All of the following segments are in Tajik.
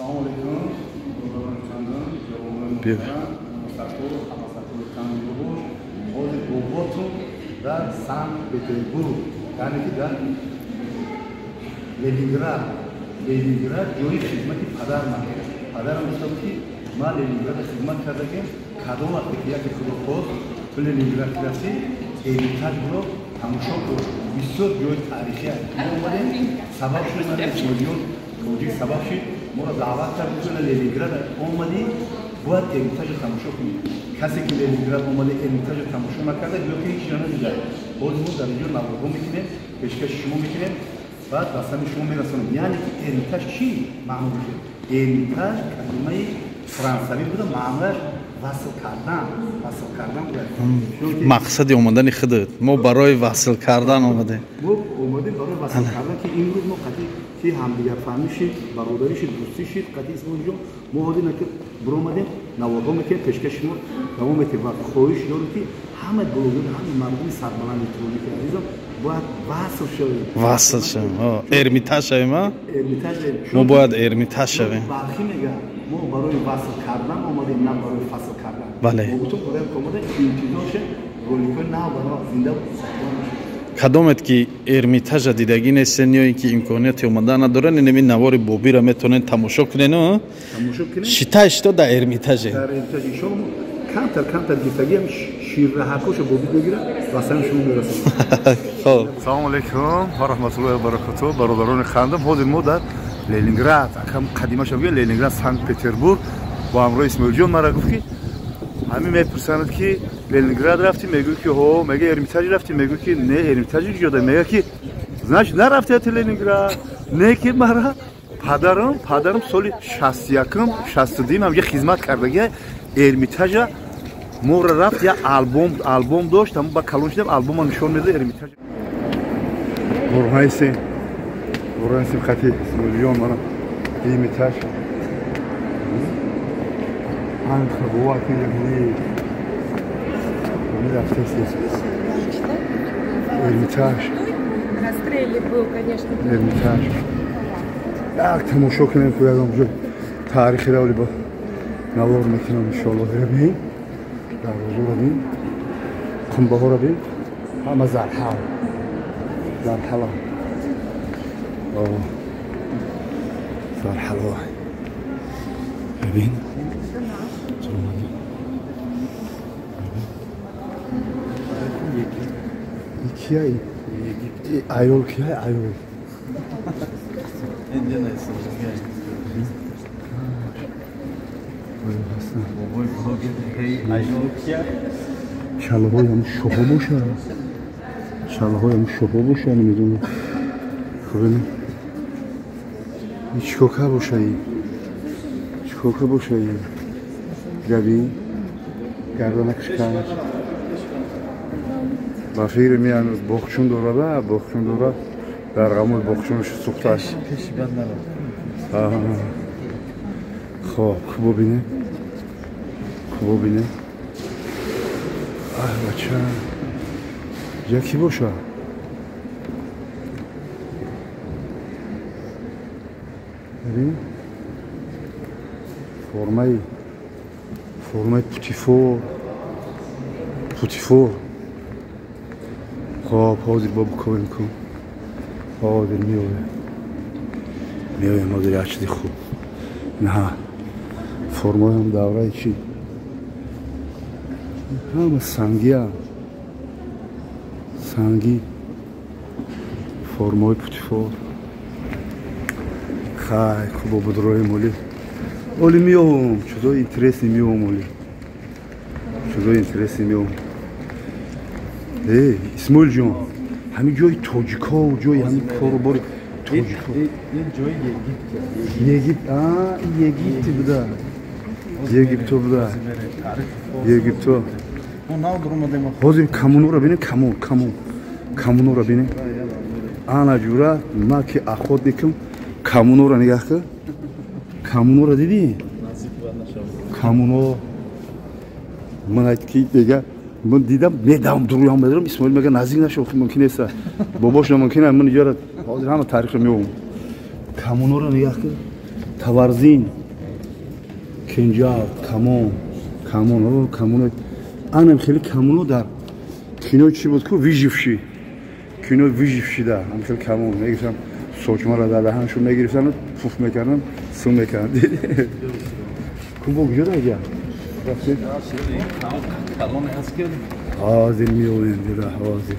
Салом алейкум, ҳозир боботун дар Санкт-Петербург, яъне ки дар Ленинград. Ленинград ҷои хизмати падарам. Падарам гуфта буд, ки ман Ленинград хизмат кардагем, кадом вақте ки яке худо хост, ту Ленинград рафтӣ, Эрмитажро тамошо кун. Бисёр ҷои таърихӣ аст. Мо омадем, сабаб шуд, ман Исмоилиён тоҷик сабаб шуд, моро даъват кард, Ленинград омадӣ, бояд Эрмитажро тамошо кунӣ. Касе ки Ленинград омада Эрмитажро тамошо накарда, гӯё ки ҳеҷ чизро надида. Боз мо дар инҷо наворҳо мекунем, пешкаши шумо мекунем, баъд ба сами шумо мерасонем. Яъне ки Эрмитаж чӣ маъно дошт? Эрмитаж калимаи франсавӣ буда, маънояш васл кардан, васл кардан буда. Мақсади омадани худат, мо барои васл кардан омадем. Мо омадем барои васл кардан, ки имрӯз мо қатъи ки ҳамдигарфаҳмӣ шид, бародарӣ шид, дӯстӣ шид, қатъи Исмоилҷон мо ҳозир наки биромадем, наворҳо мекунем, пешкаши шумо давом метиҳем ва хоҳиш дорем, ки ҳама блогер, ҳама мардуми сарбаланди тоҷики азизам бояд васл шавем. Васл шавем, Эрмитаж шавем. Эрмитаж. Мо бояд Эрмитаж шавем. Бархӣ мегӯяд, мо барои васл кардан омадем, на барои фасл кардан. Бале. Мо гуфтем, барои омадем, интизор шед, роликҳои нав ба нав зинда сохтан. Кадомет ки Эрмитажа дидагӣ нестен ё ин ки имконияти омадан надорен, инами навори бобиро метавонед тамошо кунен. Шитай шито дар Эрмитаже. Дар Эрмитаж иншоалло камтар камтар гирифтагиам ширраҳакошо бобӣ мегирад ва сами шумо мерасонад. Хоб. Салому алейкум ва раҳматуллоҳи ва баракатуҳ, бародарони хандам. Ҳозир мо дар Ленинград, акам қадимаша бигӯям, Ленинград, Санкт-Петербург. Бо ҳамроҳи Исмоилҷон мара гуфт, ки ҳамин мепурсанд, ки Ленинград рафтӣ, мегӯ ки ҳо, мега Эрмитаж рафтӣ, мегӯ ки не, Эрмитаж ҷода, мега ки значит нарафтӣ ати Ленинград. Не, ки мара падарам соли 61-м, 62-м ҳамҷа хизмат кардагия, Эрмитажа мора рафт, я альбом дошт, ҳам ба калон шудам, альбома нишон медод Эрмитаж. Бурҳайсем, бурҳайсем хати Исмоилиён мана Эрмитаж. Анхабува ки Эрмитаж. Эрмитаж. Як тамошо кунем, ку ягон ҷой таърихи равли ба навор мекунам иншоалло. Бин, дарвозаро бин, қумбаҳоро бин, ҳама зарҳал, зарҳала, зарҳало бибин. Кия айол, кия айол. Шалаҳои ҳам шоҳо боша, шалаҳои ҳам шоҳо боша, намедонам. Хуб, чикор кар боша, ин чикор кар боша, ин габин гарданакш кард. Ба фикри ми ҳанӯз боғчун дорада, боғчун дорад, дар ғамои боғчунаш сӯхташ. Хоб, хуб бинем, хуб бинем. Аҳ, бача, ҷа кӣ боша? Бибин, формаи путифор, путифор. Хоб, ҳозир бо бикорем кун. Ҳозир меоем. Меоем ҳозир як чизи хуб. На, формаам давраи чӣ? Ҳама сангия. Сангӣ. Формаи путифор. Хай, хуб будроем оли. Оли меоем, чизои интересный меоем оли. Чизои интересный меоем. Эй, Исмоилҷон, ҳамин ҷои тоҷикҳо, ҷои ҳамин корубори тоҷикҳо. Ин ҷои Египт. Египт, а, Египти буда. Египто буда. Египто. Ҳозир камунуро бинем, камун, камун. Камунуро бинем. Ана ҷура, ма ки охотникам, камунуро нигаҳ кун. Камунуро дидӣ? Камуно. Ман ки дега ман дидам, медавам, дуруям медарам. Исмоил мега наздик нашав, мумкин нест. Бобош намумкин, ман иҷора ҳозир ҳама таърихро меовам. Камунуро нигаҳ кун. Таварзин, кинҷал, камон, камон, камон. Анам хеле камоно дар кино чӣ буд ку выживший. Кино выживший да, ам хеле камон мегирифтам, сочмаро дар даҳаншон мегирифтам, пуф мекардам, су мекардам. Кун бо куҷо даҷа? Рафтем? Ҳозир меоем, дира, ҳозир.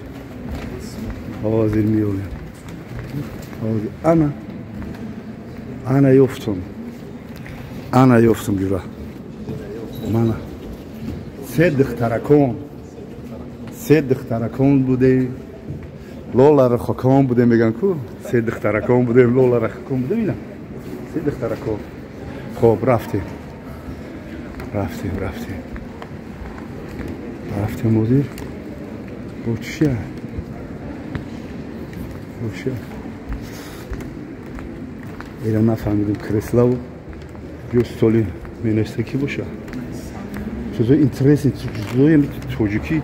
Ҳозир меоем. Ҳозир. Ана. Ана ёфтум. Ана ёфтум ҷура. Мана. Се духтаракон. Се духтаракон будем. Лола рахакон будем меган ку? Се духтаракон будем, лола рахакон будем ина. Се духтаракон. Хоб, рафтем. Рафтем, рафтем. Рафтем ҳозир. Бо чия? Бо чия? Ира нафаҳмидем креславу ё столи менешта ки боша. Чизои интересный, чизои тоҷикӣ,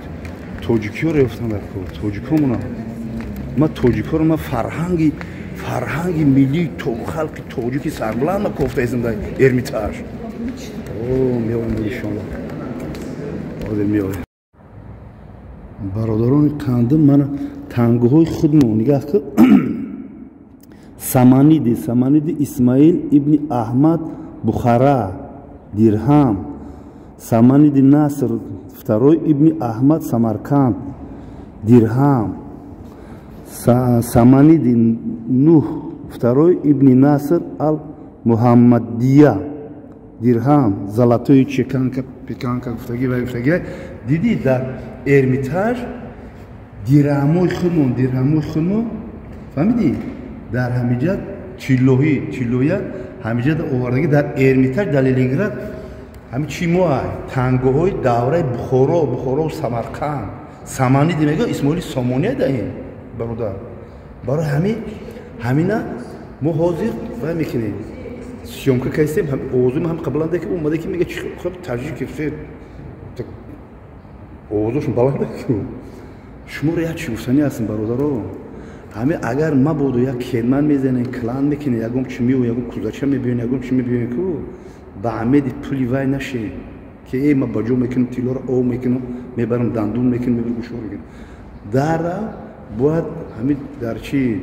тоҷикиёро ёфтан дар кор, тоҷикомона. Ма тоҷикоро ма фарҳанги миллии халқи тоҷики сарбуланд ма кофтаизм дар Эрмитаж. О, меоем иншоалло. Ҳозир меоем. Бародарони қандим, мана тангоҳои худмо нигаҳ ки Саманиди, Саманиди Исмаил ибни Аҳмад Бухара, дирҳам. Саманиди Наср второй ибни Аҳмад Самарканд, дирҳам. Саманиди Нуҳ второй ибни Наср ал Муҳаммадия, дирҳам. Золотой чеканка, пеканка гуфтагӣ ва гуфтагӣ. Дидӣ дар Эрмитаж дирҳамои худмон, дирҳамои худмон, фаҳмидӣ? Дар ҳамиҷа тиллоҳӣ, тиллоя ҳамиҷа овардагӣ дар Эрмитаж дар Ленинград. Ҳами чи мо тангоҳои давраи Бухоро, Бухорову Самарқанд. Саманиди мега Исмоили Сомония да ин бародар. Барои ҳами ҳамина мо ҳозир вай мекунем. Съёмка кастем, овозуи ҳам қабланда ки омада ки мега чи хоб таҷики се овозошон баланда ку. Шуморо як чи гуфтанӣ ҳастем бародаро. Ҳами агар мабодо як кедман мезанем, клан мекунем, ягон чи мео, ягон кузача мебиён, ягон чи мебиён ку, ба амеди пули вай нашем ки э ма ба ҷо мекунам, тиллоро ов мекунам, мебарам дандун мекунам, мебарам гӯшвор мекунам. Дара бояд ҳами дар чи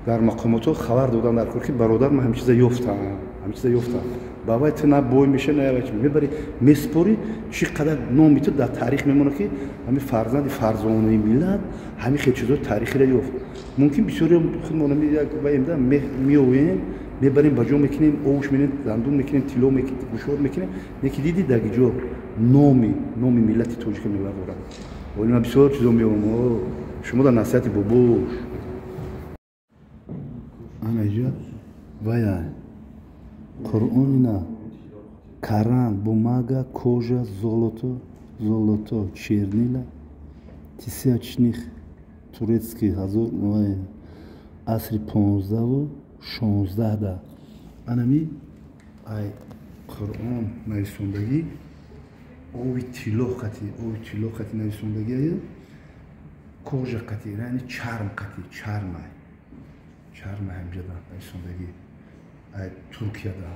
дар мақомотҳо хабар додан дар кор ки бародар ман ҳамин чиза ёфтам, ҳамин чиза ёфтам. Ба вай ту на бой меша, на вай мебари, меспорӣ, чӣ қадар номи ту дар таърих мемонад ки ҳамин фарзанди фарзонаи миллат ҳамин хел чизҳои таърихиро ёфт. Мумкин бисёриҳо худмон як ваемда меоем, мебарем ба ҷо мекунем, овуш менем, дандун мекунем, тилло мекунем, гӯшвор мекунем, неки диди дар ҷо номи миллати тоҷика мебарорад. Вале ман бисёр чизо меоям. Шумо дар насиҳати бобош. Ана иҷа вая Қуръонина Коран, бумага, кожа, золото, золото, чернила, тысячных турецкий ҳазор асри 15-у 16 да. Анами ай Қуръон нависондагӣ ови тилло қати, ови тилло қати нависондагӣ, кожа қати, яъне чарм қати, чармай. Чармай ҳамҷада нависондагӣ. Ай Туркияда,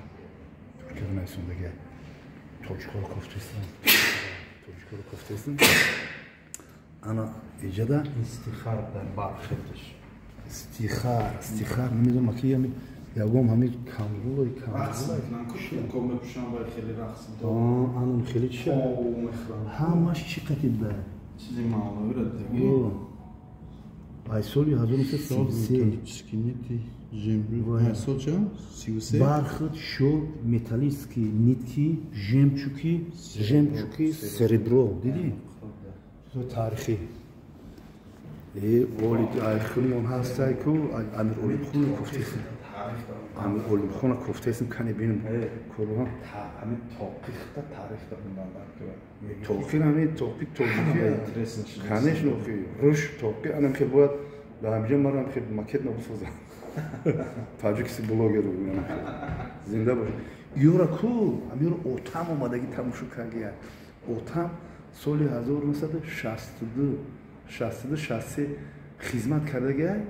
Туркияда нависондагӣ. Тоҷикоро кофтаистам. Тоҷикоро кофтаистам. Ана иҷада истихар дар бархеташ. Стихар, стихар намедонам ки ами ягом ҳами камзулой, камзулой. Кушком мепӯшам ва хеле рақс. Анам хеле чи? Ҳамаш чи қати буда? Чизи маъновиро диги. Ай соли 1933. Бархат, шёлк, металлические нитки, жемчуги, жемчуги, серебро. Дидӣ? Таърихӣ. Э, оли ай худмон ҳастай ку, Амир Олимхона кофтесим. Амир Олимхона кофтесим, кане бинем. Корбон. Ҳамин тоқихта таърихта хундан дар Тоқи ҳамин тоқи тоҷики. Конечно, руш тоқи анам хел бояд дар ҳамиҷа маро хел макет набисозам. Таҷикси блогер зинда бошед. Ёра ку, ҳамёро отам омадагӣ тамошо кардия. Отам соли 1962, 62, 63 хизмат кардагиай.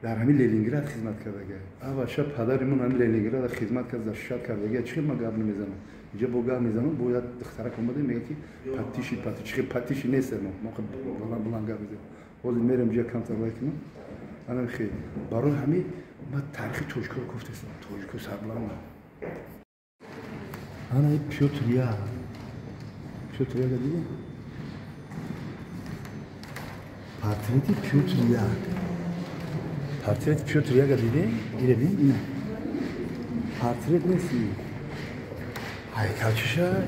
Дар ҳамин Ленинград хизмат кардага. Аввал ша падари ман ҳамин Ленинград хизмат кард, защищать кардага. Чӣ ма гап намезанам? Инҷа бо гап мезанам, бо як духтарак омада мега ки паттиши паттиши, чӣ паттиши нест мо. Мо баланд баланд гап мезанем. Ҳозир мерем ҷа камтар вай кунам. Ана хел. Барои ҳамин ма таърихи тоҷикоро гуфтастам. Тоҷико сарбаланд. Ана ин Пётр Я. Пётр Я дидӣ? Портрети Пётр Я. Портрет Пётр Яга дидӣ? Ире бин, ина. Портрет нест ин. Ҳайкалчиша.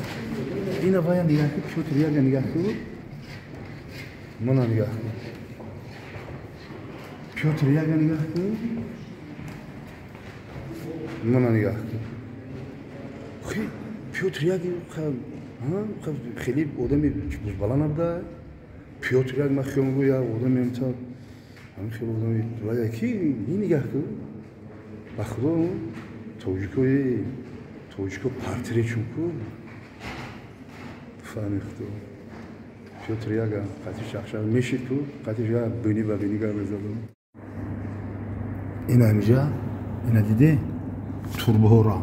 Ина вая нигаҳ ки Пётр Яга нигаҳ ку. Мана нигаҳ ку. Пётр Яга нигаҳ ку. Мана нигаҳ ку. Хе, Пётр Яги хеле одами бузбала набуда. Пётр Яг ман хиёл мекунам як одами амта ҳамин хеле одами вая ки ин нигаҳ ку. Ба худо тоҷикои тоҷико портретшон ку. Фаҳми худо. Пётр Яга қатъи шахшах мешид ку, қатъи як бини ба бини гап мезадам. Ина ҳамиҷа, ина диде турбаҳоро.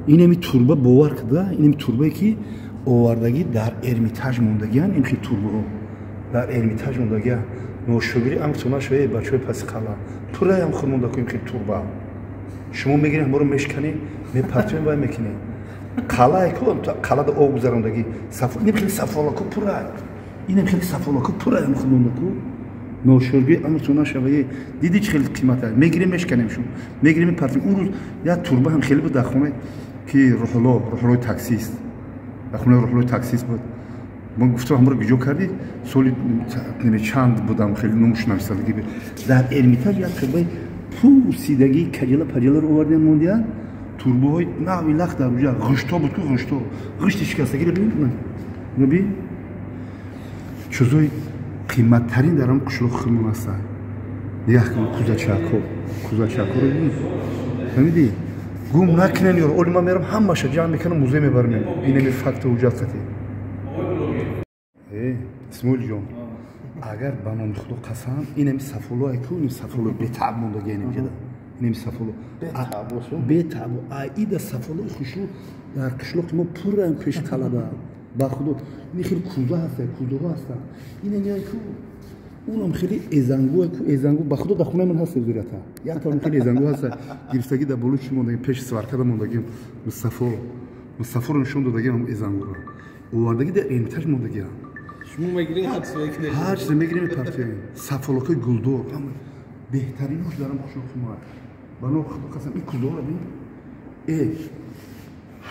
Инами турба бовар куда, инами турбае ки овардагӣ дар Эрмитаж мондагиан, ин хел турбаҳо дар Эрмитаж мондагиан. Ношогирӣ амтона шаве бачаҳои паси қала. Пурраям худ монда ку ин хел турба. Шумо мегиред ҳамаро мешканед, мепартоед вай мекунед. Қалае ку қалада об гузарондагӣ. Инам хеле сафолаку пурра. Инам хеле сафолаку пурраям худ монда ку. Ношогирӣ амтона шаве. Дидӣ чӣ хеле қимат аст. Мегирем мешканем шумо. Мегирем мепартоем. Он рӯз як турба ҳам хеле буд дар хона ки Рӯҳуллои таксист. Дар хонаи Рӯҳуллои таксист буд. Ман гуфтам ҳамаро гиҷо кардӣ? Соли чанд будам, хеле номуш нависадагӣ буд. Дар Эрмитаж як турбаи пусидагӣ каҷала паҷаларо овардиан мондиан. Турбаҳои нави лах дар уҷа ғишто буд ку ғишто. Ғишти шикастагиро бин. Наби чизои қиматтарин дар ҳам қишлоқи худмон ҳастанд. Нигоҳ кун кузачако. Кузачакоро бин. Фаҳмидӣ? Гум накунен ёро. Оли ман мерам ҳамаша ҷамъ мекунам, музей мебарам. Инами факта ҳуҷҷат қатӣ. Исмоилҷон, агар ба номи худо қасам, инами сафолое ку, инами сафолои бетаъб мондагӣ инам ҷада. Инами сафоло. Бетаъб. Аида сафолои хушрӯ дар қишлоқи мо пурраям пеш қалада. Ба худо, ин хеле куза ҳаста, кузаҳо ҳастанд. Ина ку, унам хеле эзангу ку, эзангу ба худо дар хонаи ман ҳаст зурията. Як там хеле эзангу ҳаста, гирифтагӣ дар болои чӣ мондагӣ, пеши сваркада мондагӣ, Мустафо. Мустафоро нишон додагӣ ҳам эзангуро. Овардагӣ дар Эрмитаж мондагӣ. Шумо мегиред ҳар чизе мекунед. Ҳар чизе мегирем мепартоем. Сафолакҳои гулдор, ҳама беҳтаринаш дар ҳам қишлоқи мо аст. Ба номи худо қасам, ин кузаҳоро бин.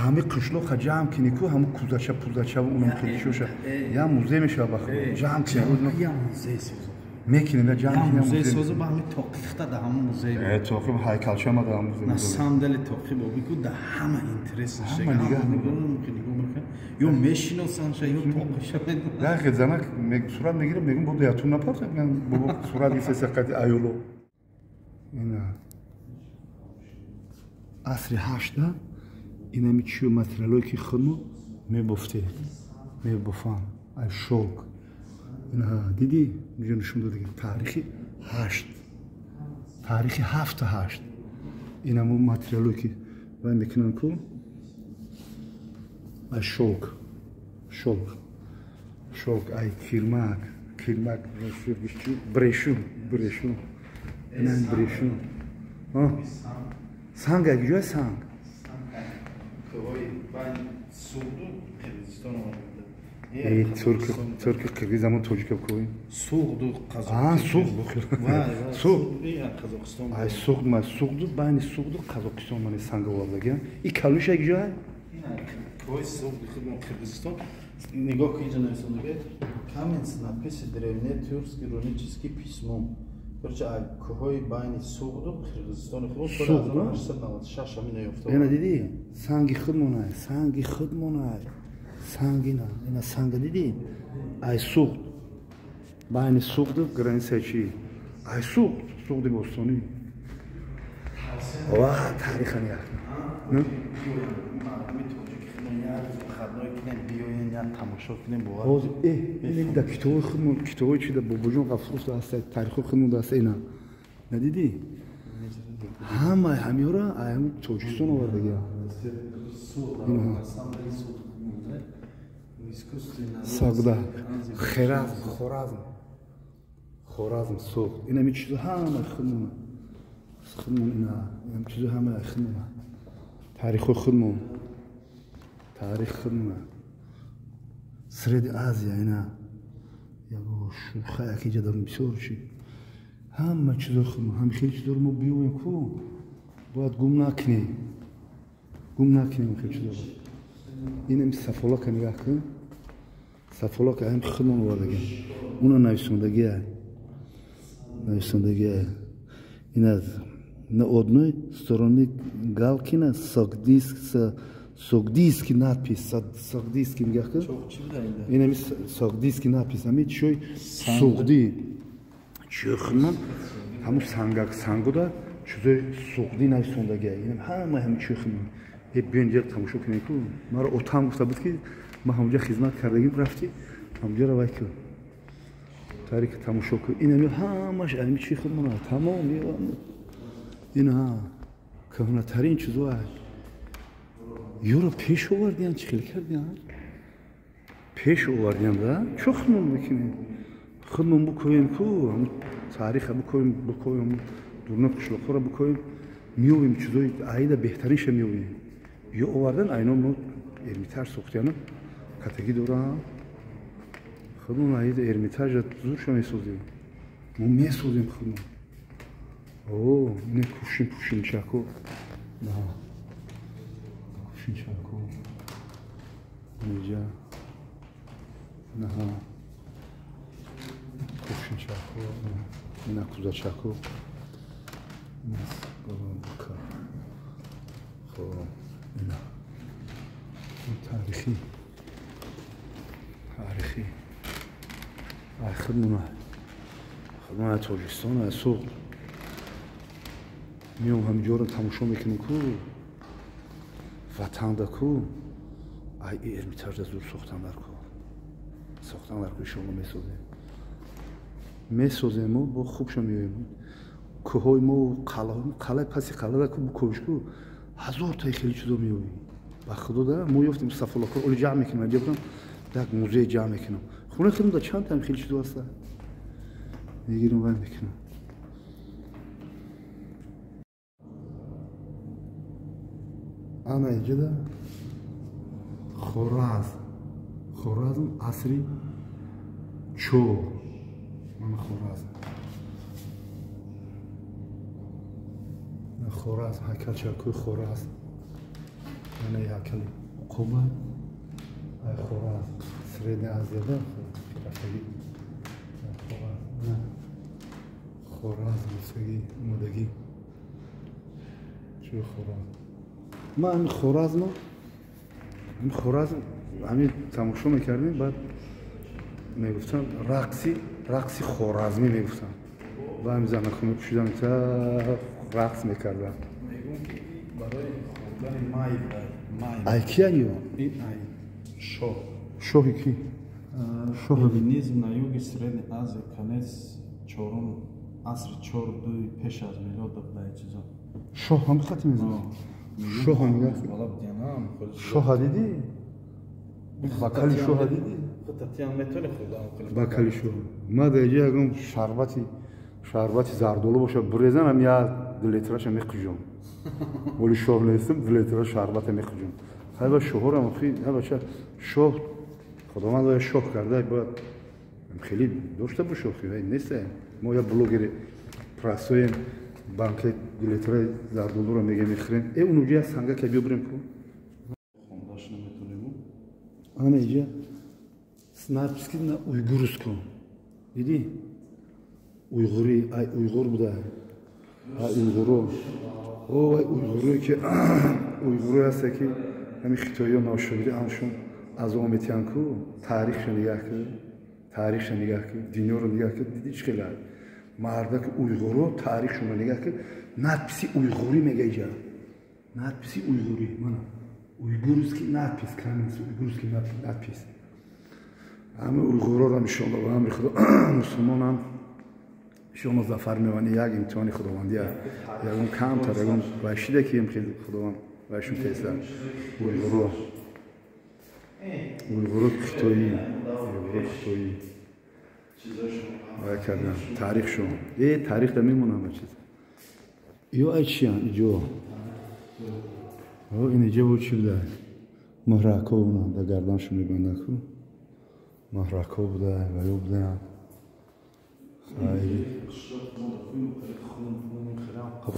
Ҳама қишлоқа ҷамъ кунӣ ку, ҳама кузача пузача ва унам хеле шоша. Я музей мешавад ба худо. Ҷамъ кунӣ. Я музей созо. Мекунем, я ҷамъ кунем. Музей созо ба ҳамин тоқихта дар ҳамон музей. Тоқи ҳайкалча ма дар ҳамон музей. На самом деле тоқи боби ку дар ҳама интерес Ҳама нигоҳ мекунад. Ё мешиносанд ша, ё тоқиша медонанд. Як хел занак сурат мегирад, мегӯям бо ятум напарто, мегӯям бобо сурат гирифта қати аёло. Ина асри ҳашта инами чию материалое ки худмо мебофте, мебофанд ай шолк. Ина дидӣ инҷо нишон дода таърихи 8, таърихи 7-8. Инамо материалое ки вай мекунанд ку ай шолк, шолк, шолк, ай кирмак, кирмак, брешум, брешум, ина брешум. Санг ай куҷоя санг? Турки қирғиз ҳамон тоҷика кӯи? Суғду Қазоқистон. Суғд. Суғд. Ай Суғд, ма Суғду, байни Суғду Қазоқистон мани санг овардагиам. И калуша куҷоя? Кӯҳи Суғди худмон Қирғизистон. Нигоҳ кун, инҷа нависондаги камень с надписи древнетюркский рунический письмом. Короче, ай кӯҳҳои байни Суғду Қирғизистони худмон соли 1896 ҳамина ёфта. Ина дидӣ? Санги худмонай, санги худмонай. Санг ина, ина санга дидӣ? Ай Суғд. Байни Суғду границаи чӣ? Ай Суғд, Суғди бостонӣ. Ва таъриха нигоҳ кун. Ҳозир дар китобҳои худмон, китобҳои чи дар Бобоҷон Ғафуров ҳаста, таърихҳои худмон ҳаста ина. Надидӣ? Ҳамаи ҳамиёра ҳами Тоҷикистон овардагия. Согда, Херазм, Хоразм, Хоразм, Суғд. Ин ҳами чизо ҳама худмон. Худмон ина, ин чизо ҳама худмон. Таърихи худмон. Таърих худмон. Средняя Азия ина. Яго шуха яки ҷа бисёр чи. Ҳама чизо худмон, ҳами хеле чизоро мо биёем ку. Бояд гум накунем. Гум накунем хеле чизоро. Инам сафолака нигоҳ кун. Сафолака ҳам худмон овардагиам. Уна нависондагия. Нависондагия. Ин аз на одной стороны Галкина согдийский надпись, согдийский нигоҳ кун. Ин ҳами согдийский надпись, ҳами чой суғдӣ. Чой худмон ҳамун сангак сангуда чизои суғдӣ нависондагия. Ин ҳама ҳами чой худмон. Биён ҷа тамошо кунем ку. Маро отам гуфта буд ки ман ҳамонҷа хизмат кардагим рафти ҳамонҷаро вай кун. Таърих тамошо кун. Ин ҳами ҳамаш ҳами чии худмон тамом. Ин ҳа кӯҳнатарин чизо ёро пеш овардиян, чӣ хел кардиян? Пеш овардиян да? Чо худмон мекунем? Худмон букоем ку, таъриха букоем, букоем, дурна қишлоқҳоро букоем, меёбем чизои аида беҳтаринша меёбем. Ё овардан айно мо Эрмитаж сохтияна катагӣ дорам. Худмон аида Эрмитажа зурша месозем. Мо месозем худмон. О, ине кушин пушинчако. На. Кушинчако. Инҷа. На. Кушинчако. Ина кузачако. Хоб, ина. Таърихӣ. Таърихӣ. Ай худмона. Худмона Тоҷикистон, ай Суғд. Меом ҳамҷоро тамошо мекунем ку. Ватанда ку. Ай Эрмитажда зур сохтан дар ку. Сохтан дар ку иншоалло месозем. Месозем мо бо хубша меоем. Кӯҳҳои мо қалаҳо, қалаи паси қалада ку букӯш ку. Ҳазортаи хеле чизо меёбем. Ба худо да мо ёфтем сафолако оли ҷамъ мекунем, аҷаб кунам як музей ҷамъ мекунам. Хонаи худам да чанд там хеле чизо ҳаста. Мегирам вай мекунам. Ана иҷода Хоразм. Хоразм асри чор. Мана Хоразм. Хоразм, ҳайкалчакӯи Хоразм. Мана ҳайкали Уқуба. Ай Хоразм. Средняя Азия да рафтагӣ. Хоразм. Хоразм рафтагӣ, омадагӣ. Чӣ Хоразм? Ман ҳамин Хоразмро, ҳамин Хоразм ҳамин тамошо мекардем, баъд мегуфтам рақси хоразмӣ мегуфтам. Ва ҳамин занако мепӯшидам, рақс мекардам. Мегӯм ки барои хӯрдани май май. Ай киян ё? Ин ай шоҳ. Шоҳи ки? Шоҳи Эллинизм на юге Средней Азии, конец чорум асри 4-2 пеш аз милод буда ин чизо. Шоҳ ҳам хати мезанад. Шоҳ нигоҳ. Шоҳа дидӣ? Бакали шоҳа дидӣ? Бакали шоҳ. Ма дар инҷа ягон шарбати зардолу бошад, бурезанам як 2 литраша меқижам. Вале шоҳ нестам, 2 литра шарбата меқижам. Хайба шоҳорам охи, ҳабаша шоҳ Худованд бояд шоҳ карда, бояд хеле дошта бошад, охи, нест. Мо як блогери простоем, банки 2 литра зардолуро мегем мехӯрем. Э унуҷа як сангака биё бирем ку. Хондаш наметонем. Ана иҷа надписи на уйгурском. Дидӣ? Уйғурӣ, ай уйғур буда. Ай уйғуро. О, ай уйғуре ки уйғуре ҳаста ки ҳамин хитоиё ношоири ҳамшон азоб метиҳанд ку, таърихша нигоҳ ку, таърихша нигоҳ ку, дунёро нигоҳ ку, дидӣ чӣ хел мардаки уйғуро таърихшонро нигоҳ ку, надписи уйғурӣ мега иҷа. Надписи уйғурӣ, мана уйгурский надпись, каменс уйгурский надпись. Ҳама уйғурорам иншоалло ба амри Худо мусулмонам Иншоалло зафар мевани, як имтиҳони худовандӣ, ягон камтар, ягон вайшида ки худованд вайшун теста. Уйғуро, уйғуро, хитоӣ, уйғуро, хитоӣ вай кардан, таърихшон таърих да мемона ҳама чиз. Ё ай чиян иҷо? Ин иҷо бо чӣ буда? Муҳрако да гарданшон мебанданд ку, муҳрако буда ва ё буда.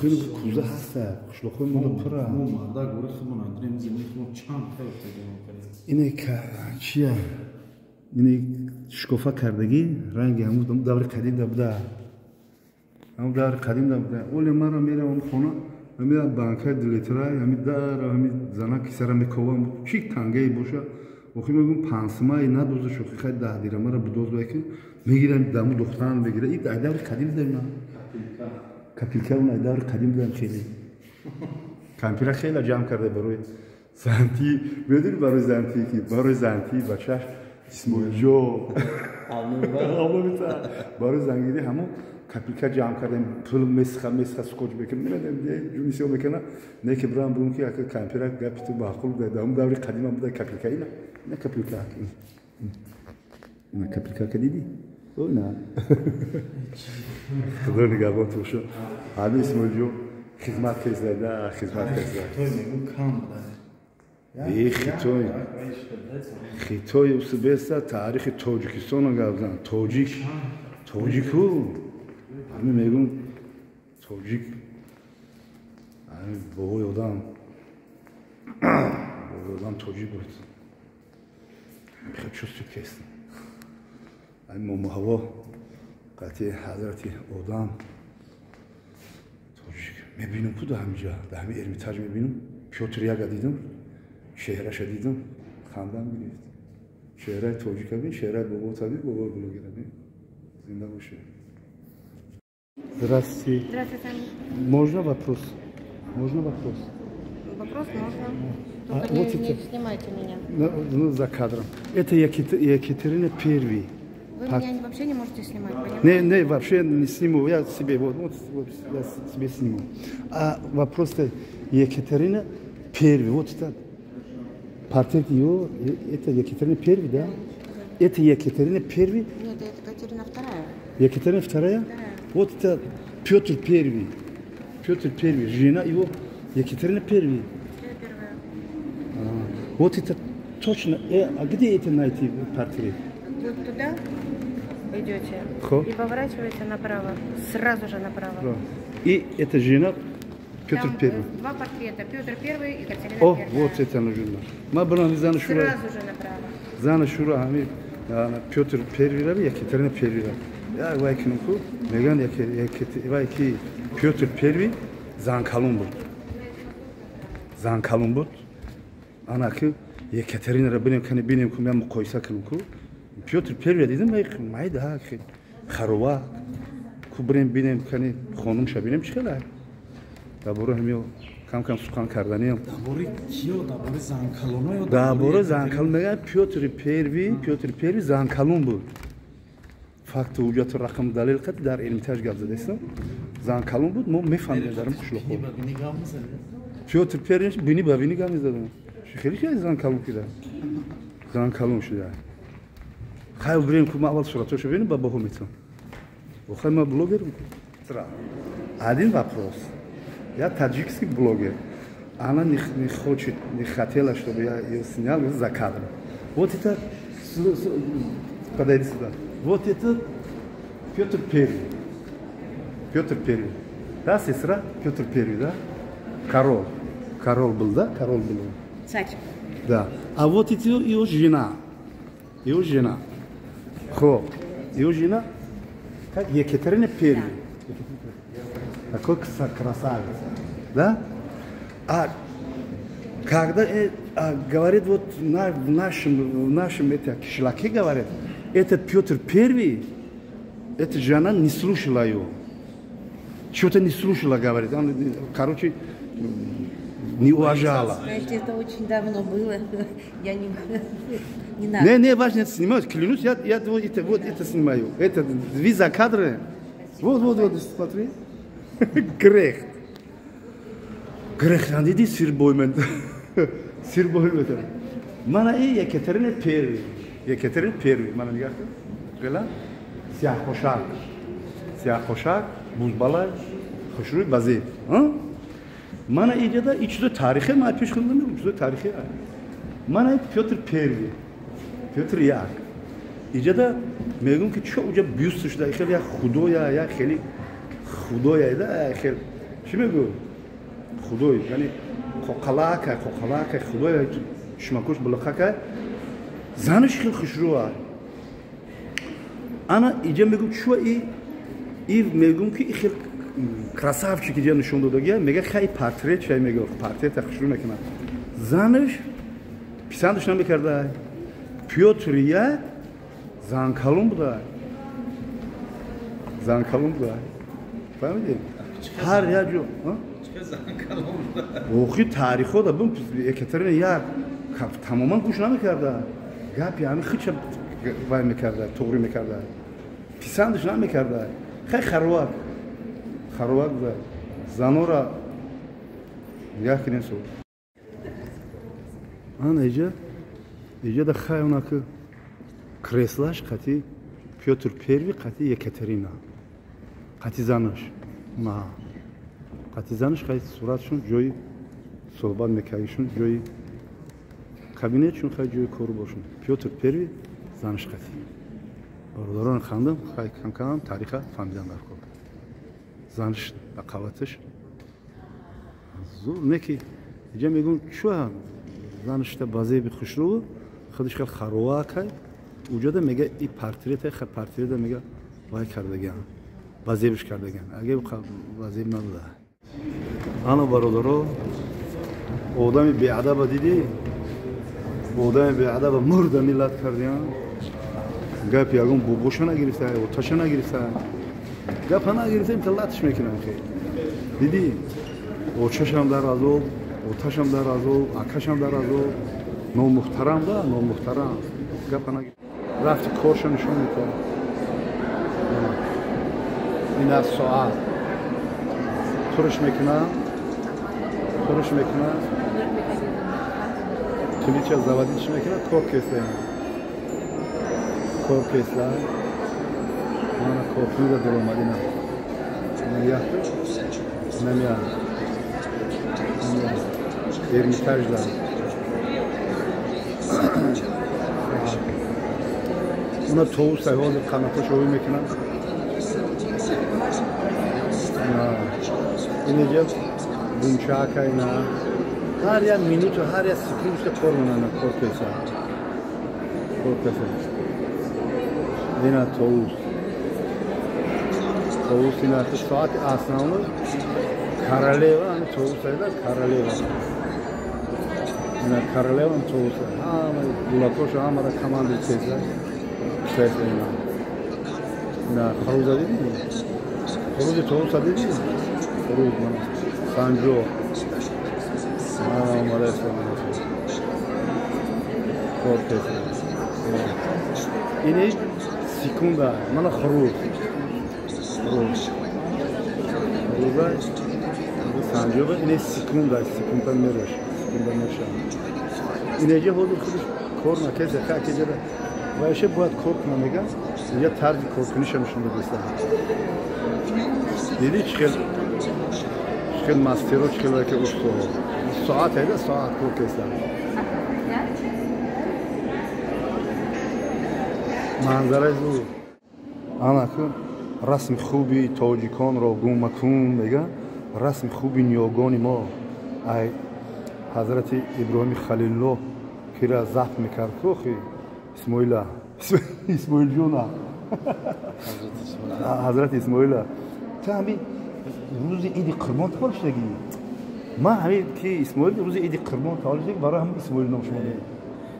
Хеле куза ҳаста, қишлоқҳои мо пура. Ине чия? Ине шикофа кардагӣ, ранги ҳамун даври қадим да буда. Ҳамун даври қадим да буда. Оле мара меравам хона, ҳамин банкаи дулитра, ҳамин дар, ҳамин зана кисара мековам, чӣ тангае боша. Охир мегӯм, пансмаи надоза шохи, хай 10 дирамара бидоз ки мегирам, даму духтарам мегира. И ай даври қадим будем на. Копилка он ай даври қадим будем хеле. Кампира хеле ҷамъ карда барои занти, медонӣ барои занти ки барои занти бачаш Исмоилҷо. Барои зангирӣ ҳамон копилка ҷамъ кардем, пул месха месха скотч мекунем, намедонем ҷунисиё мекунам, не ки бирам бугум ки яка кампира гапи ту маъқул буда, дар даври қадима буда копилка ина. Ина копилка. Ина копилка ка дидӣ? О, на. Худо нигаҳбон ту шо. Ҳами Исмоилҷо хизмат кардада, хизмат кардада. Хитой мегӯм кам буда. Э, хитой. Хитой усбеста таърихи Тоҷикистонро гап зан. Тоҷик. Тоҷику. Ҳами мегӯм тоҷик. Ҳами бобои одам. Бобои одам тоҷик буд. Хеле чувствует кестам. Ҳами момоҳаво қатъи ҳазрати одам тоҷик. Мебинам ку да ҳамиҷа, да ҳами Эрмитаж мебинам. Пётр яга дидам, чеҳраша дидам, хандам гирифт. Чеҳраи тоҷика бин, чеҳраи бобота бин, бобои блогера бин. Зинда бошед. Здравствуйте. Здравствуйте. Можно вопрос? Можно вопрос? Вопрос можно. Только не, вот не снимайте меня. Ну, за кадром. Это Екатерина Первый. Вы меня вообще не можете снимать, понимаете? Не, не, вообще не сниму. Я себе, вот, вот, я себе сниму. А вопрос-то Екатерина Первый. Вот это портрет ее, это Екатерина Первый, да? Это Екатерина Первый? Нет, это Екатерина Вторая. Екатерина Вторая? Вторая. Вот это Петр Первый. Петр Первый. Жена его Екатерина Первый. Первая. А, вот это точно. А где это найти портрет? Вы туда идете и поворачиваете направо, сразу же направо. Да. И это жена Петр Там Первый. Два портрета, Петр Первый и Екатерина О, Первая. вот это нужно. Сразу же направо. Зана Шура, Петр Первый, Екатерина Первая. Я вайкнуку, меган вайки Петр Первый занкалун буд. Занкалун буд. Ана ки Екатерина бинем, кани бинем ку ман муқоиса кунам ку. Петр Первый дидам, майда харова ку бирем бинем, кани хонумша бинем чӣ хела. Дар бораи ҳамин кам-кам сухан карданиам. Дар бораи киё? Дар бораи занкалуно ё дар бораи занкалун? Мегӯянд Петр Первый, Петр Первый занкалун буд. Факту ҳуҷҷату рақам далел қад дар Эрмитаж гап задаистам. Занкалун буд, мо мефаҳмидем дар қишлоқҳо. Петр Первый бини ба бини гап мезадам. Хеле хеле занкалун кида. Занкалун шуда. Хай бирем ку, ман аввал суратошо бинем, ба баҳо метавам. Охай ман блогерам. Один вопрос. Я таджикский блогер. Она не хочет, не хотела, чтобы я ее снял за кадром. Вот это, подойди сюда. Вот это Петр Первый. Петр Первый. Да, сестра? Петр Первый, да? Король. Король был, да? Король был. Царь. Да. А вот это его жена. Его жена. Хо. Его жена, как Екатерина Первая. Да. Такой красавица. Да? А когда говорит, вот в нашем это, кишлаке говорят, этот Петр Первый, эта жена не слушала его. Что-то не слушала, говорит. Он, короче, не уважала. Знаете, это очень давно было. Я не надо. Не, не, важно, это снимать. Клянусь, я вот это снимаю. Это вы за кадры. Вот, вот, вот, смотри. Грехт. Грехт, диди сирбой мен. Сирбой мен. Мана и Екатерина Первый. Екатерина Первый. Мана нигоҳ кун. Гела? Сиёҳпӯшак. Сиёҳпӯшак, бузбалай, хушрӯй базеб. Мана иҷода и чизои таърихе ман пеш хондам, чизои таърихе. Мана Пётр Первый. Пётр як. Иҷода мегӯм ки чо уҷа бюст шуда, хеле як худоя, як хеле худоя, да, хеле чӣ мегӯ? Худой, яъне қоқалака, қоқалака, худоя, чашмакош булақака. Занаш хеле хушрӯ. Ана иҷа мегӯм чо и мегӯм ки и хеле красавчик иҷа нишон додагия, мега хай портрет чай мега, портрета хушрӯ мекунад. Занаш писандаш намекарда. Пётр як занкалон буда. Занкалон буда. Фаҳмидед? Ҳар як ҷо. Охи таърихо да бум Екатерина як тамоман гӯш намекарда. Гапи ҳамин хича вай мекарда, туғрӣ мекарда. Писандаш намекарда. Хай харовак. Харовак буда. Занора нигоҳ кунем су. Ана иҷа иҷа да хай она ки креслаш қати Пётр Первый қати Екатерина. Қати занаш. На. Қати занаш хай суратшон ҷои суҳбат мекардишон, ҷои кабинетшон хай ҷои кору бошон. Пётр Первый занаш қати. Бародарон хандам, хай кам-кам тариха фаҳмидан дар кор. Занаш ба қаваташ зур не ки иҷа мегӯм чӯ занашта базеби хушрӯ худаш хел харовакай. Уҷода мега и портрета ха портрета мега вай кардаган, базебиш кардаган. Агар базеб набуда. Ана бародаро, одами беадаба дидӣ? Одами беадаба мурда миллат кардиан. Гап ягон бобоша нагирифта, оташа нагирифта. Гапа нагирифта, имта латш мекунам хел. Дидӣ? Очашам дар азоб, оташам дар азоб, акашам дар азоб. Номуҳтарам да, номуҳтарам. Гапа нагирифта. Рафти корша нишон мекунад. Ин аз соат. Турш мекунад. Турш мекунад. Ключа заводиш мекунад, кор кеса. Кор кеса. Мана коркунида даромадина. Я. Намя. Эрмитаж да. Уна тоус ҳозир қанаташ овӣ мекунад. Инеҷа бунчака ина. Ҳар як минуту, ҳар як секундашка кор менана, кор кеса. Кор кеса. Ина тоус. Тоус ина соати асновно королева, ами тоус айда королева. Ина королева тоус. Ҳама гулакоша ҳамара команда кеса. Кеса ина. Ина хуруза дидӣ? Хурузи тоуса дидӣ? Хуруз мана. Санҷо. Омада кор кеса. Ини секунда. Мана хуруз. Хуруз. Хуруза санҷоба ини секунда, секунда мераш, секунда мерша. Инеҷа ҳозир худаш кор накеса, ха кеҷара. Вайше бояд кор кунам мегам. Инҷа тарзи коркуниша нишон додеста. Дидӣ чӣ хел мастеро, чӣ хел ки устоҳо. Соат айда соат кор кеса. Манзараи зур. Ана ку расми хуби тоҷиконро гум макун мега, расми хуби ниёгони мо. Ай ҳазрати Иброҳими Халилуллоҳ кира забт мекард ку охи Исмоила. Исмоилҷона. Ҳазрати Исмоила. Ту ҳамин рӯзи иди Қурбон таваллуд шудагӣ? Ман ҳамин ки Исмоил рӯзи иди Қурбон таваллуд шудагӣ, барои ҳамин Исмоил ном шумо.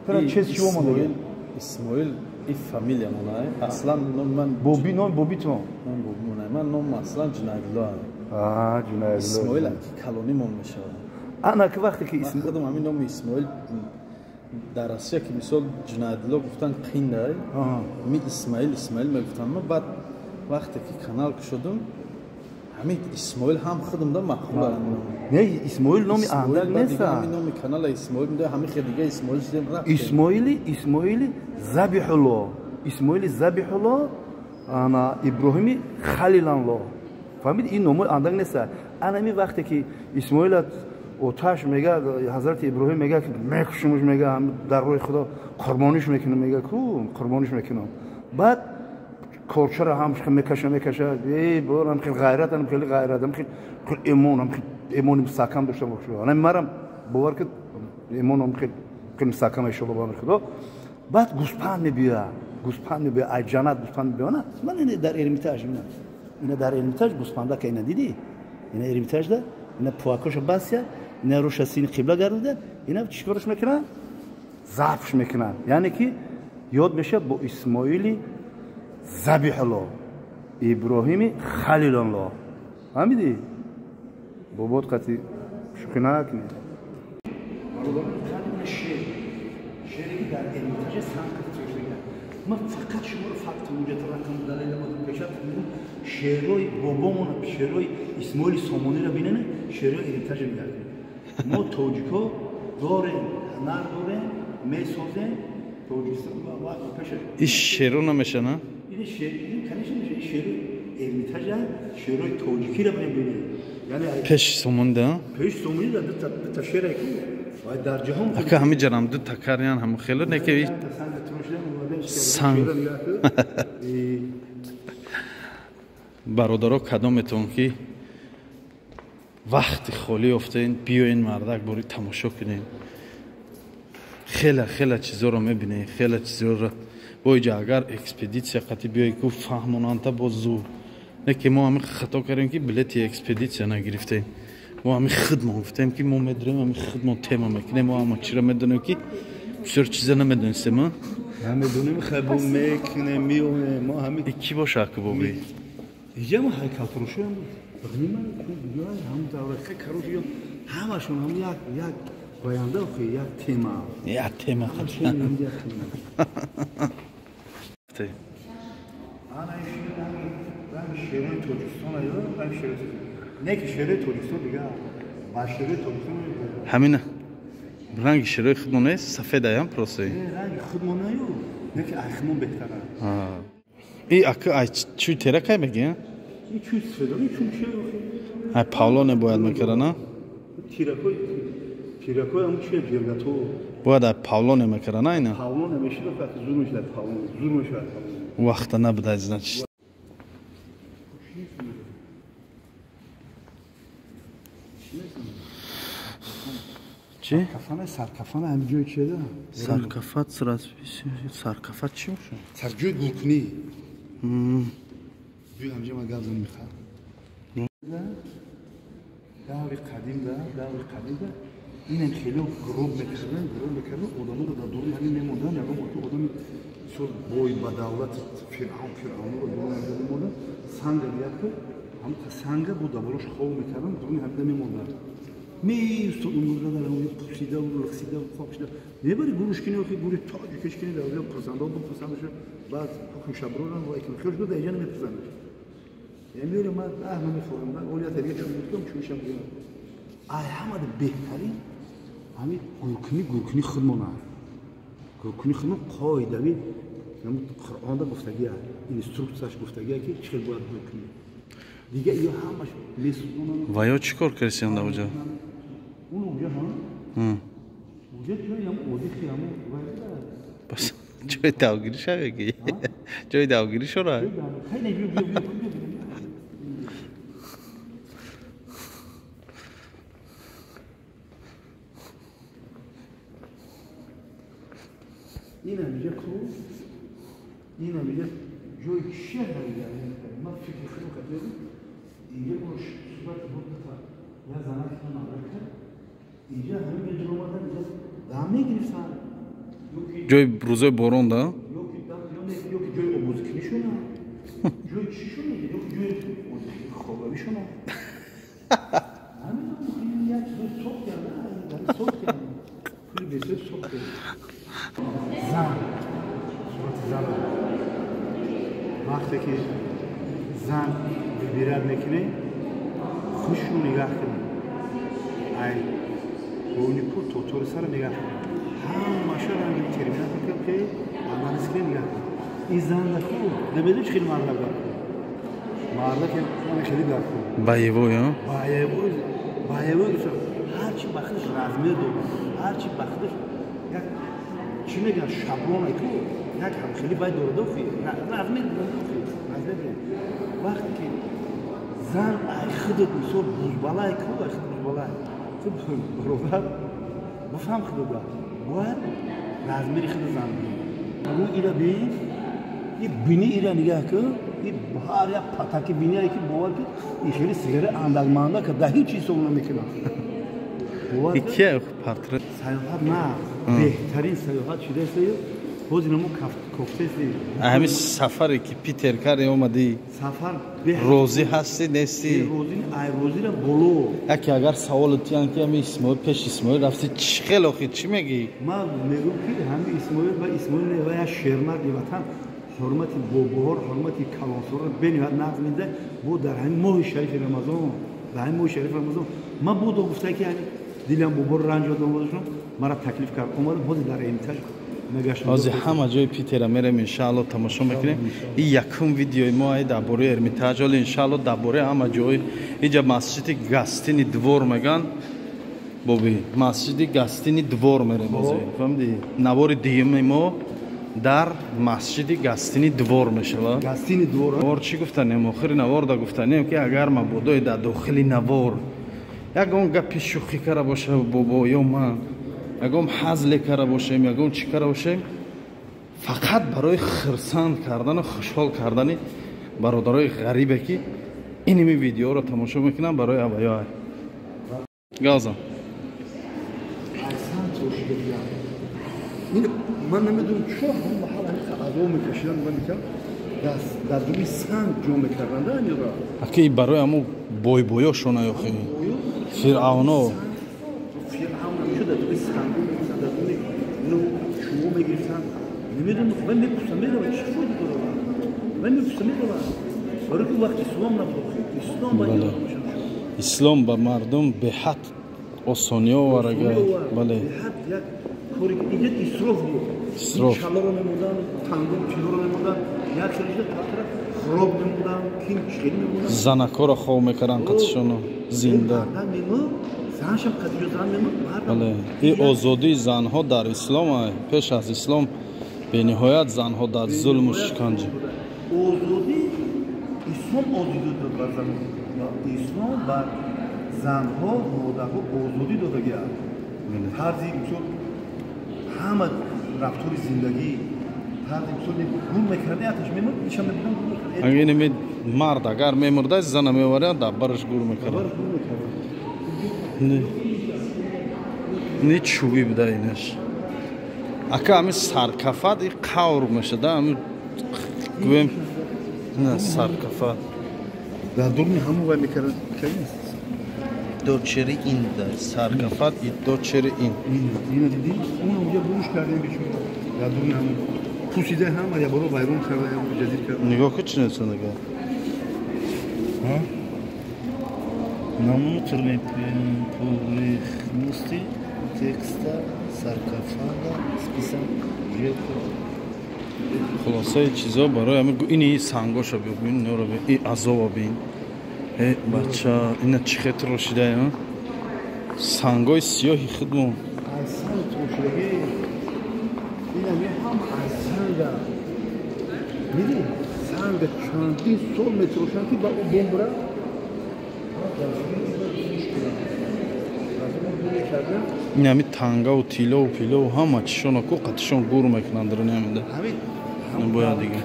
Тара чез чиво монда? Исмоил и фамилия монай. Аслан ном ман Боби ном бобитон. Ном боби монай. Ман ном аслан Ҷунаydулло. Аа, Ҷунаydулло. Исмоил ки калони мон мешавад. Ана ки вақте ки Исмоил худам ҳамин номи Исмоил дар Россия ки мисол Ҷунаydулло гуфтан қиндай. Ми Исмоил Исмоил мегуфтан. Ман баъд Вақте ки канал кушодум, ҳамин Исмоил ҳам худам да маъқул. Не, Исмоил номи андак нест. Ҳамин номи канала Исмоил мда, ҳамин хел дига Исмоил шудем рафтем. Исмоили Забиҳулло. Исмоили Забиҳулло, ана Иброҳими Халиланло. Фаҳмид, ин номои андак нест. Ана ҳамин вақте ки Исмоила оташ мега, ҳазрати Иброҳим мега ки мекушумуш, мега дар роҳи Худо қурбониш мекунам, мега ку қурбониш мекунам. Баъд корчаро ҳам мекаша, мекаша, эй борам хел ғайрат, ам хеле ғайрат, ам хел имон, ам хел имони мустаҳкам дошта бошу. Ана марам бовар ки имонам хел мустаҳкам иншоалло ба амри Худо. Баъд гӯспанд мебиёяд, гӯспанд мебиёяд, ай ҷаннат гӯспанд мебиёяд. Ман ина дар Эрмитаж, ина дар Эрмитаж гӯспанда ка ина дидӣ? Ина Эрмитажда, ина пуакоша бася, ина рӯша сини қибла гардида, ина чӣ кораш мекунад? Забҳш мекунад. Яъне ки ёд мешавад бо Исмоили Забиҳулло, Иброҳими Халилулло. Фаҳмидӣ? Бобот қати шӯхӣ накунӣ. Шере ки дар Эрмитажа санг шуда. Ман фақат шуморо факт муҷат рақам далел пешат мегӯям. Шеърҳои бобомон, шеърҳои Исмоили Сомониро бинед, шеърҳои Эрмитажа мегардем. Мо тоҷико дорем, ҳунар дорем, месозем. Тоҷикистон вақт пешаш. Ин шеърҳо намешана? Ин шеър, ин конечно мешава. Ин шеърҳои Эрмитажа, шеърҳои тоҷикиро мебинед. Яъне пеш Сомонида? Пеш Сомонида дута шеъре ки дар ҷаҳон ака ҳами ҷарам ду такарян ҳаму хело не ки санг. Бародаро, кадометон ки вақти холӣ ёфтаен, биёен мардак бори тамошо кунем. Хела хела чизоро мебинем, хела чизоро. Бо иҷа агар экспедитсия қати биёи ку фаҳмонанта бо зур. Не ки мо ҳамин хато кардем ки билети экспедитсия нагирифтем. Мо ҳамин худмон гуфтем ки мо медурем, ҳамин худмон тема мекунем, мо ҳама чиро медонем ки бисёр чиза намедонистем, а? Намедонем, хабо мекунем, меоем, мо ҳамин ки боша аку боби? Иҷа мо ҳайкалтарошоям буд. Ғнима, ҳам давра хе карошиё, ҳамашон ҳам як як баянда охи як тема. Як тема. Ҳамашон як тема. Ана ин ранги шеърҳои Тоҷикистон аю, ранги шеърҳои не ки шеърҳои Тоҷикистон дига, ба шеърҳои Тоҷикистон ҳамина ранги шеърҳои худмон нест, сафед аям просто. Не, ранги худмон аю, не ки ай худмон беҳтар аст. И ака ай чӯй теракай мегӣ? И чӯй сафед, и чӯй чӣ охи? Ай павлоне бояд мекарда, на? Тиракои, тиракои ҳам чӣ ҷергато. Бояд ай павлоне мекарда, на ина? Павлоне мешид, охи зур мешид павлоне, зур мешид павлоне. Вақта набуда, значит. Чӣ? Саркафана, саркафана ҳамин ҷои чида? Саркафат срасписи, саркафат чӣ бошад? Сарҷои гулкунӣ. Ҷои ҳамҷа ман гап занам мехоҳам. Даври қадим да, даври қадим да инам хеле гроб мекарданд, гроб мекарданд, одаморо дар дуруни ҳамин мемонданд, ягон одами бисёр бой ба давлати Фиръавн, Фиръавнро дуруни ҳамин мемонданд, санга диякку, ҳамта санга бо даволош хоб мекарданд, дуруни ҳамин мемонданд. Меистод умрда дар ҳамин пусида, лақсида, хоб шуда. Мебари гурушкини охи гури тоҷикишкини дар онҷо пурсанда бупурсандаш, баъд ҳукм шаброрам ва икм хел шуда дар инҷа намепурсандаш. Яъне меёрам ман аҳ намехӯрам, олията дига чун гуфтам чунишам гӯям. Ай ҳамада беҳтарин ҳамин гуркунӣ, гуркунӣ худмон аст. Гуркунӣ худмон қоидави Қуръонда гуфтагия, инструксияш гуфтагия ки чӣ хел бояд гуркунӣ. Дига иё ҳамаш месӯзонанд. Ва ё чӣ кор кардисиям дар онҷо? Он онҷо ҳам? Онҷо ҷои ҳам одихи ҳам бас ҷои давгирӣ шаве ки? Ҷои давгирӣ шора? Хеле биё биё биё. Ина миҷа ку, ина миҷа ҷои чӣ ҳамиҷа? Ман фикри худам кардам, инҷа бо сурат бурда я занак мадад кард, инҷа ҳамин ҷо омадан, инҷа дам мегирифтанд. Ҷои рӯзои борон да? Ёки дам, ёки ҷои обозикунишона, ҷои чишона, ёки ҷои хобавишона. Ҳамин як чизо сохт карда, сохт карда. Пули бесои сохт карда. Зан, сурати зан. Вақте ки Зан выбирать мекунед, хушу нигаҳ кунед. Ай бовни пул то тори сара нигаҳ кунед. Ҳамаша ранги терминатор ки анализ кунед, нигаҳ кунед. Ин зан ку намедонӣ чӣ хеле мардак дар кун. Мардак хеле дар кун. Боевой, а? Боевой, боевой. Ҳарчи ба худаш размер дорад, ҳарчи ба худаш як чӣ мегӯянд, шаблон ку, як ҳамхели вай дорад, охи размер дорад, охи размер дорад. Вақте ки зан ай худат мисол бузбалай ку, ай худ бузбалай, ту бародар бифаҳм худата, бояд размери худ зан бинӣ. Ҳамун ира бин, и бини ира нигаҳ ку, и ҳар як патаки биние ки бовар ки и хеле сигара андакманда ка дар ҳеҷ чиз ҳисоб намекунад. Икия портрет. Саёҳат на, беҳтарин саёҳат шудааст. Ҳозир намо кофтаест. Ҳамин сафаре ки Питер карди омадӣ. Сафар розӣ ҳастӣ нестӣ? Розӣ, ай розиро боло. Яке агар савол тиян ки ҳамин Исмоил пеш Исмоил рафтӣ, чӣ хел охи чӣ мегӣ? Ман мегӯм ки ҳамин Исмоил ва Исмоил не, ва як шермарди ватан, ҳурмати бобоҳор, ҳурмати калонсолро бениҳоят нағз медиҳад. Бо дар ҳамин моҳи шарифи Рамазон, дар ҳамин моҳи шарифи Рамазон ман бодо гуфта ки дилам боборо ранҷ дод, омадашон маро таклиф кард, омадам. Ҳозир дар Эрмитаж нагаштам. Ҳозир ҳама ҷои Питера мерем, иншаалло тамошо мекунем. Ин якум видеои мо ай дар бораи Эрмитаж, ҳоло иншаалло дар бораи ҳама ҷои. Инҷа масҷиди Гастини двор меган, боби масҷиди Гастини двор мерем ҳозир, фаҳмидӣ? Навори дуюми мо дар масҷиди Гастини двор мешавад. Гастини двор. Навор чӣ гуфтанем? Охири наворда гуфтанем ки агар мабодои дар дохили навор ягон гапи шӯхӣ кара боша бобо ё ман, ягон ҳазле кара бошем, ягон чӣ кара бошем, фақат барои хирсанд кардану хушҳол кардани бародарои ғарибе ки иними видеоро тамошо мекунанд, барои аваё газам. Ман намедонам чо ҳамон маҳал ҳамин азоб мекашиданд, ман мекардам дар думи санг ҷо мекарданд анёра. Аки барои ҳамон бойбоёшона ёхи фиръавно. Фиръавн ҳамеша дар думи санг мегирифтанд, дар думи ино чӯбо мегирифтанд. Намедонам, вай мепурсам мерава чӣ фоида дорад? Вай мепурсам мерава. Барои ки вақт ислом набуд. Ислом ба ислом ба мардум беҳад осониё оварага. Бале. Беҳад як кори ки инҷа исроф буд. Исроф. Шалоро мемонданд, тангом чизоро мемонданд, як шалиша тараф хӯрок мемонданд, ким чиқел мемонданд. Занакҳоро хов мекарданд қатишоно зинда. Заншам қатиҷо зан мемонд, мардам. Бале. Ин озодии занҳо дар ислом, пеш аз ислом бениҳоят занҳо дар зулму шиканҷа. Озодӣ ислом озодӣ дод бар занҳо. Ислом бар занҳо, модарҳо озодӣ додагиаст. Тарзи мисол ҳама рафтори зиндагӣ, тарзи мисол гул мекарда, аташ мемурд, ишам мебудам гул мекард. Агар ин мард агар мемурда, зана меовард, дар бараш гул мекард. Не чӯбӣ буда инаш. Ака ҳамин саркафат и қавр мешада, ҳамин гӯем на саркафат. Дар дуруни ҳамон вай мекард. Дочери ин да саркафат и дочери ин. Ина дидӣ? Он онҷа буруш кардем бечора. Дар дуруни ҳамон пусида ҳама я боро вайрон карда, я ҷазир карда. Нигоҳ кун чӣ несонага. Ҳа? На внутренней поверхности текста саркофага списан жертва. Хулосаи чизо барои ҳамин ини сангоша бибин, инро бибин, и азоба бин. Э бача, ина чӣ хел трошида, сангои сиёҳи худмон. Аз санг трошидагӣ. Ина ҳам аз санга. Мидӣ? Санга чандин сол метрошанд ки ба ӯ бомбра. Ин ҳами тангаву тиллову пилову ҳама чишона ку қатишон гур мекунанд дар намеда. Бояд дига.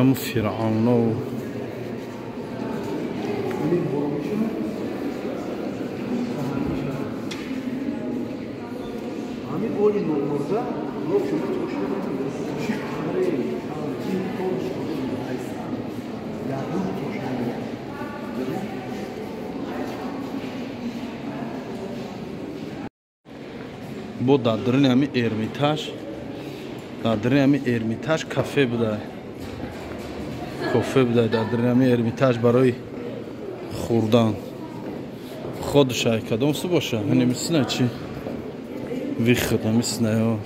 Яму фиръавнову ҳамин оли номурда чӣ қаре бо дар даруни ҳамин Эрмитаж Дар дарини ҳами Эрмитаж кафе буда, кофе буда дар дарини ҳами Эрмитаж барои хӯрдан. Ходушай кадом су боша? Ҳани мисина чи? Выход мисина.